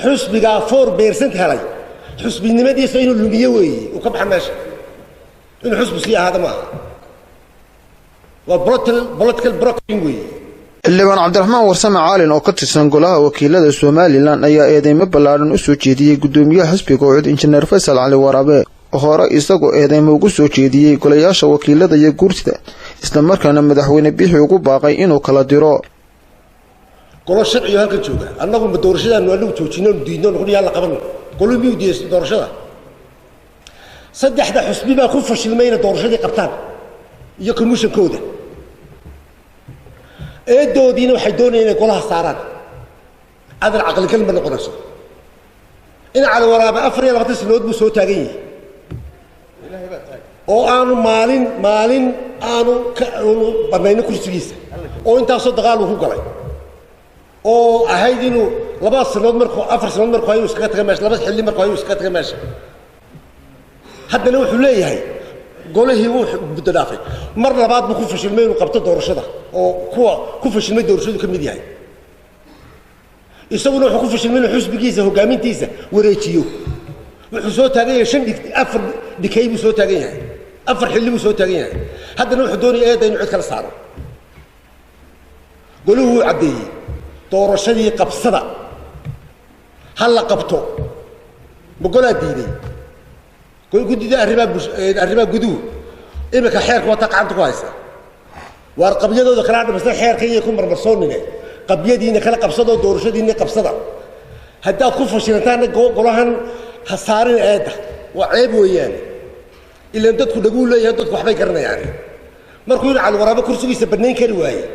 Xusbigaa 4% helay xusbinimadiisa inuu lumiyo weeye, uu ka baxa meesha, inuu xusbi sii ahaada maaha, waa political brokering weeye. Xildhibaan Cabdiraxmaan Warsame Caalin oo ka tirsan golaha wakiilada Somalilan ayaa eedeymo ballaadhan u soo jeediyey gudoomiyaha xisbiga UCID, Injineer Faysal Cali Waraabe, hore isagoo eedeymo ugu soo jeediyey golayaasha wakiilada iyo guurtida, islamarkaana madaxweyne Biixi ugu baaqay inuu kala diro. Golo sharciyo halkan jooga, annagu ma doorashadaanu anagu joojino, diidno, noqon yaa la qabano? Golo miyuu diiday doorashada? Saddexda xusbi baa ku fashilmay inay doorashadii qabtaan iyo commissionkooda. Eedoodiina waxay doonayaan inay golaha saaraan. Cadal caqligal ma noqonayso. In Cali Waraabe 24 sanadood buu soo taagan yahay oo aanu maalin aanu ka aanu banaynin kursigiisa, oo intaasoo dagaal uu ku galay, oo ahayd inuu 2 sanadood markuu, 4 sanadood markuu hayo iskaga taga meesha, laba xilli markuu hayo iskaga taga meesha. Haddana wuxuu leeyahay golihii wuu muddo dhaafay. Mar labaad buu ku fashilmay inuu qabto doorashada, oo kuwa ku fashilmay doorashadu ka mid yahay. Isaguna wuxuu ku fashilmay inuu xusbigiisa hoggaamintiisa wareejiyo. Wuxuu soo taagan yahay shan dhig, 4 dhikay buu soo taagan yahay, 4 xilli buu soo taagan yahay. Haddana wuxuu doonaya eedda inuu cid kala saaro. Goluhu wuu caddeeyey: doorashadii qabsada, ha la qabto. Ma golaa diiday? Guddida arrimaha guduhu iminka xeerka wataa gacanta ku haysa. Waar qabyadooda kala dhamaysta, xeerka iyay ku marmarsoonine, qabyadiina kala qabsadoo doorashadiina qabsada. Haddaad ku fashilantaana golahan ha saarin eedda, waa ceeb weeyaan. Ilaan dadku dhaguu leeyahay, dadku waxbay garanayaan. Markuu in Cali Waraabe kursigiisa bannayn kari waayey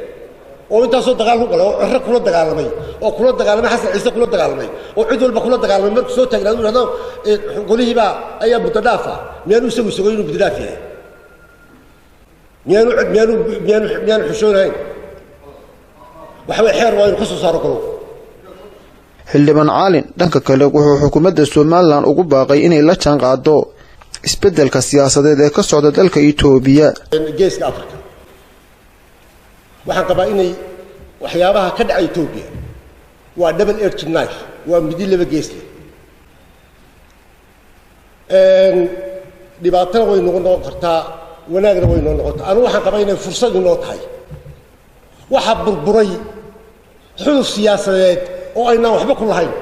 oo intaasoo dagaal ku galay, oo Ciro kula dagaalamay, oo kula dagaalamay Xasan Ciise, kula dagaalamay, oo cid walba kula dagaalamay, markuu soo taagnaadu yidhahdo golihiibaa ayaa muddo dhaafa, miyaanu isagu isago inuu muddo dhaaf yahay? Miyaanu xishoonahayn? Waxa way xeer waa inuu ka soo saaro golow. Xildhibaan Caalin dhanka kale wuxuu xukuumadda Somalilan ugu baaqay inay la jaan qaado isbeddelka siyaasadeed ee ka socda dalka Itoobiya. Geeska Africa waxaan qabaa inay waxyaabaha ka dhaca Etoobiya waa double edged knife, waa midi laba gees leh. Dhibaatana way nagu noqon kartaa, wanaagna way noo noqon kartaa. Anigu waxaan qabaa inay fursad inoo tahay. Waxaa burburay xuluf siyaasadeed oo aynaan waxba ku lahayn,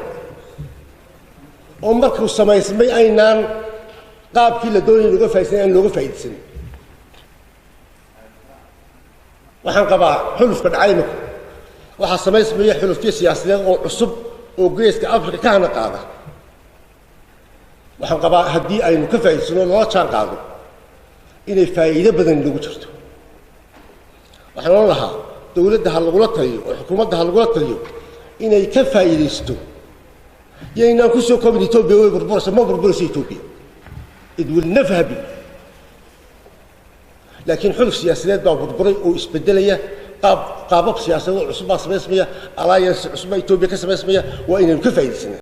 oo markuu samaysmay aynaan qaabkii la doonayay looga faidsan aan looga faa'iidaysan. Waxaan qabaa xulufka dhacay imika waxaa samaysmaya xulufyo siyaasadeed oo cusub oo geeska Africa ka hana qaada. Waxaan qabaa haddii aynu ka faa'idaysano, lala jaan qaado, inay faa'iido badan inagu jirto. Waxaan odhan lahaa dawladda ha lagula taliyo oo xukuumadda ha lagula taliyo inay ka faa'iidaysto. Yaynaan ku soo koobin Etoobiya way burburaysa. Ma burburayso Etoobiya, it will never happen. Laakiin xuluf siyaasadeed baa burburay oo isbedelaya, qaabab siyaasadeed oo cusub baa samaysmaya, alliance cusub baa Etoobiya ka samaysmaya, waa inaynu ka faa'idaysana.